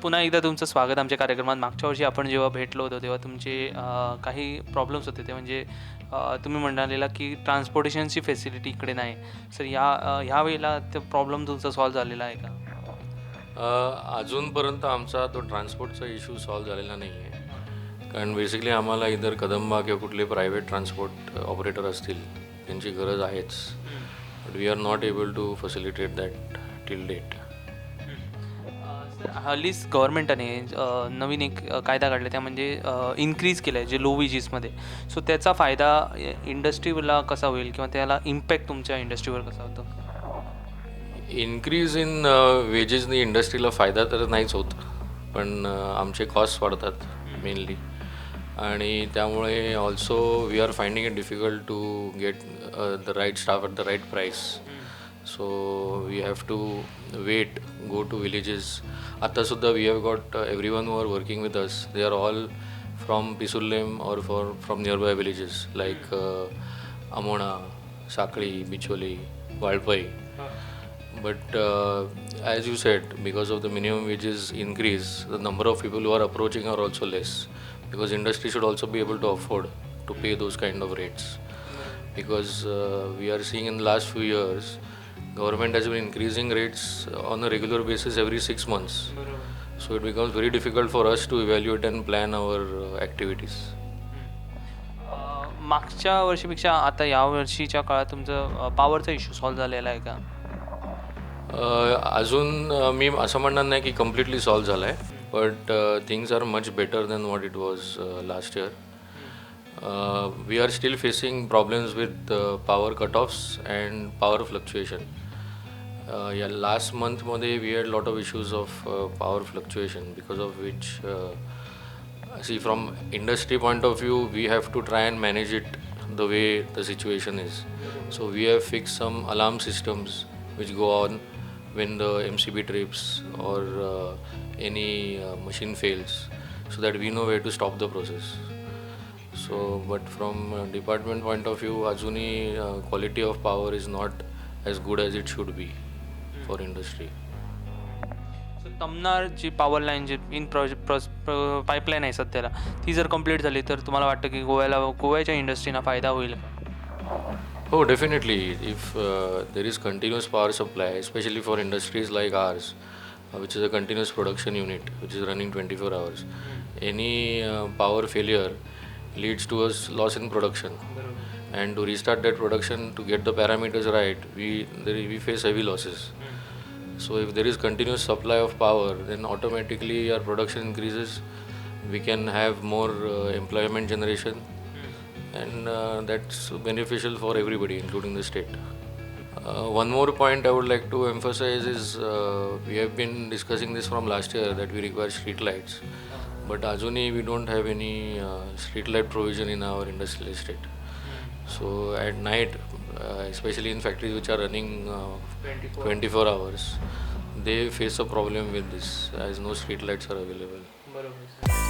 पुन्हा एकदा तुमचं स्वागत आमच्या कार्यक्रमात. मागच्या वर्षी आपण जेव्हा भेटलो होतो तेव्हा तुमचे काही प्रॉब्लेम्स होते, ते म्हणजे तुम्ही म्हणालेला की ट्रान्सपोर्टेशनची फेसिलिटी इकडे नाही. सर, ह्या वेळेला ते प्रॉब्लेम तुमचा सॉल्व्ह झालेला आहे का? अजूनपर्यंत आमचा तो ट्रान्सपोर्टचा इश्यू सॉल्व्ह झालेला नाही आहे, कारण बेसिकली आम्हाला इधर कदंबा किंवा कुठले प्रायव्हेट ट्रान्सपोर्ट ऑपरेटर असतील त्यांची गरज आहेच, but we are not able to facilitate that till date. Sir, हल्लीच गव्हर्नमेंटाने नवीन एक कायदा काढला, त्या म्हणजे इन्क्रीज केलं आहे जे लो वेजेसमध्ये. सो त्याचा फायदा इंडस्ट्रीला कसा होईल किंवा त्याला इम्पॅक्ट तुमच्या इंडस्ट्रीवर कसा होतो? इन्क्रीज इन वेजेसनी इंडस्ट्रीला फायदा तर नाहीच होत, पण आमचे कॉस्ट वाढतात मेनली आणि त्यामुळे also we are finding it difficult to get the right staff at the right price, so we have to wait, go to villages. आत्तासुद्धा we have got everyone who are working with us, they are all from Pissurlem or for from nearby villages like Amona, Sanquelim, Bicholim, Valpoi. But as you said, because of the minimum wages increase, the number of people who are approaching are also less, because industry should also be able to afford to pay those kind of rates. Because we are seeing in the last few years, government has been increasing rates on a regular basis every 6 months. So it becomes very difficult for us to evaluate and plan our activities. मागच्या वर्षीपेक्षा आता या वर्षीच्या काळात तुमचं पॉवरचा issue solve झालेला आहे का? अजून मी असं म्हणणार नाही की कम्प्लिटली सॉल्व्ह झालं आहे, but things are much better than what it was last year. We are still facing problems with power cut offs and power fluctuation. या last मंथमध्ये we had lot of issues of power fluctuation, because of which, see, from industry point of view, we have to try and manage it the way the situation is. So we have fixed some alarm systems which go on when the MCB trips or any machine fails, so that we know where to stop the process. So, but from department point of view, अजूनही quality of power is not as good as it should be for industry. So Tamnar ji power line ji in pipeline आहे सध्याला, ती जर complete झाली तर तुम्हाला वाटतं की गोव्याच्या इंडस्ट्रीना फायदा होईल का? Oh, definitely. If there is continuous power supply, especially for industries like ours, which is a continuous production unit, which is running 24 hours, any power failure leads to a loss in production. And to restart that production, to get the parameters right, we face heavy losses. So if there is continuous supply of power, then automatically our production increases. We can have more employment generation, and that's beneficial for everybody, including the state. One more point I would like to emphasize is we have been discussing this from last year that we require street lights, but अजूनही we don't have any street light provision in our industrial estate. So at night, especially in factories which are running 24 hours, they face a problem with this as no street lights are available. बरोबर.